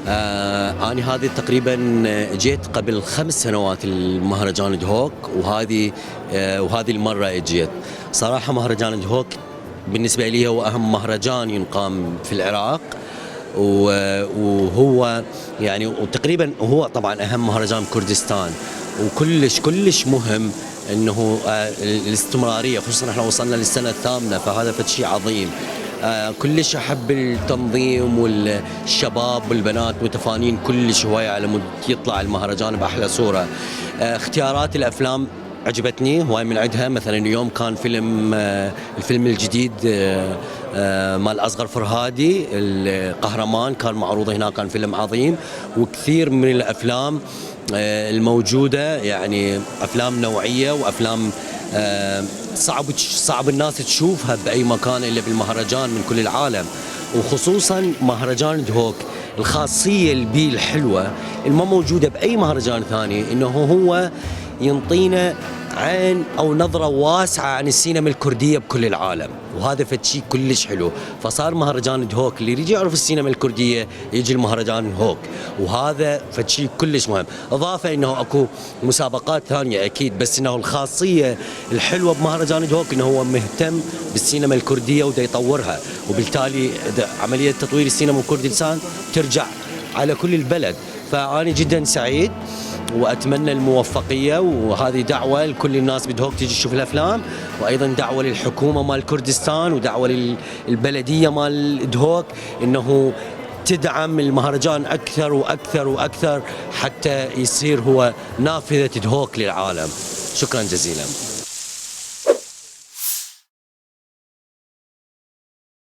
أنا هذه تقريبا جيت قبل 5 سنوات المهرجان دهوك، وهذه المرة جيت. صراحة مهرجان دهوك بالنسبة لي هو أهم مهرجان ينقام في العراق، وهو يعني وتقريبا هو طبعا أهم مهرجان كردستان، وكلش مهم انه الاستمراريه، خصوصا احنا وصلنا للسنه الثامنه، فهذا شيء عظيم. كلش احب التنظيم والشباب والبنات متفانين كلش هوايه على مود يطلع المهرجان باحلى صوره. اختيارات الافلام عجبتني هواي من عندها. مثلا اليوم كان الفيلم الجديد مال أصغر فرهادي القهرمان كان معروض هنا، كان فيلم عظيم. وكثير من الأفلام الموجودة يعني أفلام نوعية وأفلام صعب الناس تشوفها بأي مكان إلا بالمهرجان من كل العالم. وخصوصا مهرجان دهوك الخاصية البيه الحلوة الما موجودة بأي مهرجان ثاني، إنه هو ينطينا عين أو نظرة واسعة عن السينما الكردية بكل العالم، وهذا شيء كلش حلو. فصار مهرجان دهوك اللي يريد يعرف السينما الكردية يجي المهرجان هوك، وهذا شيء كلش مهم. إضافة إنه أكو مسابقات ثانية أكيد، بس إنه الخاصية الحلوة بمهرجان دهوك إنه هو مهتم بالسينما الكردية ودا يطورها، وبالتالي عملية تطوير السينما بكردستان ترجع على كل البلد. فأنا جدا سعيد وأتمنى الموفقية، وهذه دعوة لكل الناس بدهوك تيجي تشوف الأفلام، وأيضا دعوة للحكومة مال كردستان ودعوة للبلدية مال دهوك إنه تدعم المهرجان أكثر وأكثر وأكثر حتى يصير هو نافذة دهوك للعالم. شكرا جزيلا.